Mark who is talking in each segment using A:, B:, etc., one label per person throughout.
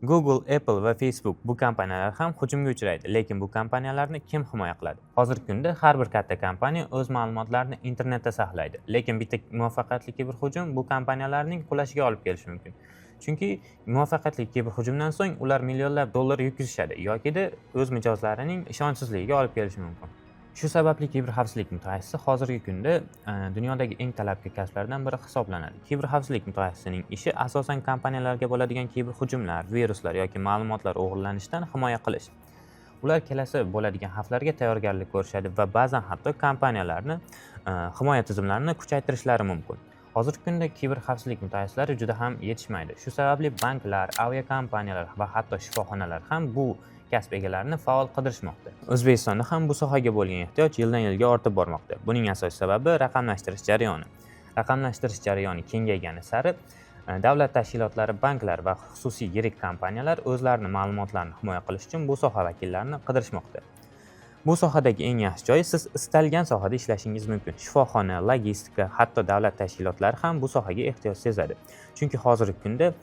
A: Google, Apple va Facebook, bu kompaniyalar ham hujumga uchraydi, lekin bu kompaniyalarni kim himoya qiladi? Hozirgi kunda har bir katta kompaniya o'z ma'lumotlarini internetda saqlaydi, lekin bitta muvaffaqiyatli kiberhujum bu kompaniyalarning qulashiga olib kelishi mumkin. Chunki muvaffaqiyatli kiberhujumdan so'ng ular millionlab dollar yutqizishadi yokida o'z mijozlarining ishonchsizligiga olib kelishi mumkin. Shu sababli kiberxavfsizlik mutaxassisi hozirgi kunda dunyodagi eng talabgir kasblardan biri hisoblanadi. Kiberxavfsizlik mutaxassisining ishi asosan kompaniyalarga bo'ladigan kiberhujumlar, viruslar yoki ma'lumotlar o'g'irlanishidan himoya qilish. Ular kelasi bo'ladigan xavflarga tayyorgarlik ko'rishadi va ba'zan hatto kompaniyalarni himoya tizimlarini kuchaytirishlari mumkin. Hozirgi kunda kiberxavfsizlik mutaxassislari juda ham yetishmaydi. Shu sababli banklar, aviakompaniyalar va hatto shifoxonalar ham bu kasb egalarini faol qidirishmoqda. O'zbekistonda ham bu sohaga bo'lgan ehtiyoj yildan yilga ortib bormoqda. Buning asosiy sababi raqamlashtirish jarayoni. Raqamlashtirish jarayoni kengaygani sari davlat tashkilotlari, banklar va xususiy yirik kompaniyalar o'zlarini ma'lumotlarini himoya qilish uchun bu soha vakillarini qidirishmoqda. Bu sohadagi eng yaxshi joyi, siz istalgan sohada ishlashingiz mumkin. Shifoxona, logistika, hatto davlat tashkilotlari ham bu sohaga ehtiyoj sezadi. Chunki hozirgi kunda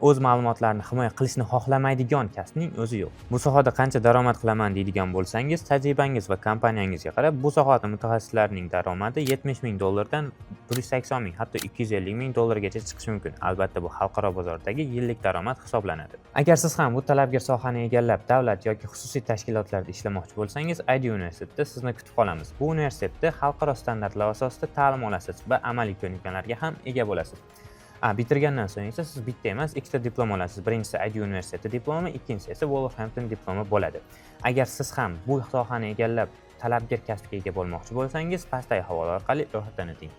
A: o'z ma'lumotlarini himoya qilishni xohlamaydigan kasbning o'zi yo'q. Bu sohada qancha daromad qilaman deydigan bo'lsangiz, tajribangiz va kompaniyangizga qarab, bu sohada mutaxassislarning daromadi 70 ming dollardan 180 ming, hatto 250 ming dollargacha chiqishi mumkin. Albatta, bu xalqaro bozordagi yillik daromad hisoblanadi. Agar siz ham bu talabgir sohani egallab, davlat yoki xususiy tashkilotlarda ishlamoqchi bo'lsangiz, ID universitetida sizni kutib qolamiz. Bu universitetda xalqaro standartlar asosida ta'lim olasiz va amaliy ko'nikmalarga ham ega bo'lasiz. Bitirgandan so'ng esa siz bitta emas, ikkita diplom olasiz. Birinchisi ID universiteti diplomi, ikkinchisi esa Wolverhampton diplomi bo'ladi. Agar siz ham bu sohani egallab, talabgir kasbga ega bo'lmoqchi bo'lsangiz, pastdagi havola orqali ro'yxatdan o'ting.